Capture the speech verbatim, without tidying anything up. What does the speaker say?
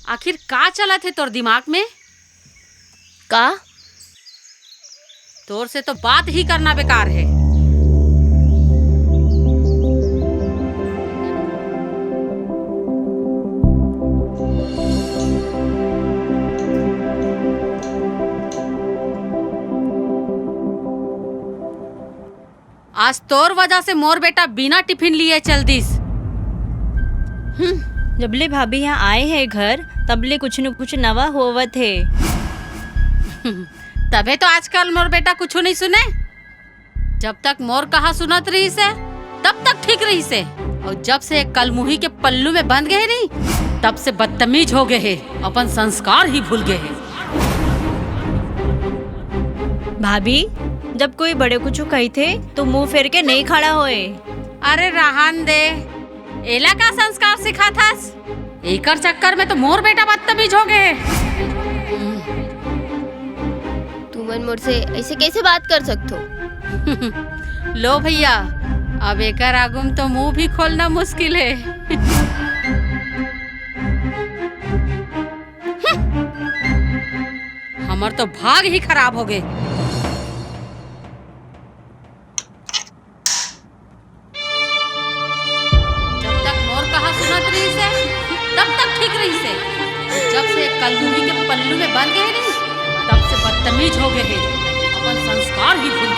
आखिर का चलत हे तोर दिमाग में? का? तोर से तो बात ही करना बेकार है। आज तोर वजह से मोर बेटा बिना टिफिन लिए चल दिस। हम्म, जबले भाभी यहाँ आए हे घर, तबले कुछ न कुछ नवा होवत हे। तभे तो आजकल मोर बेटा कुछु नहीं सुने। जब तक मोर कहा सुनत रहिस हे, तब तक ठीक रहिस हे, अउ जब से कलमुही के पल्लू में बंध गए नहीं, तब से बदतमीज हो गए हे, अपन संस्कार ही भूल गए हे। भाभी, जब कोई बड़े कुछु कहिथे, तो मुंह फेर के नहीं खड़ा होए। अरे रहन दे, एला का संस्कार सिखाथस? एकर चक्कर में तो मोर बेटा बदतमीज हो गए। तुमन मोर से ऐसे कैसे बात कर सकथो? लो भैया, अब एकर आगू में तो मुंह भी खोलना मुश्किल है। हमर तो भाग ही खराब हो गए। जब तक मोर कहा सुनत रहिस हे, तब तक ठीक रहिस हे। जब से कलमुही के पल्लू में बंध गए नहीं, तब से बदतमीज हो गए हे। अपन संस्कार ही भूल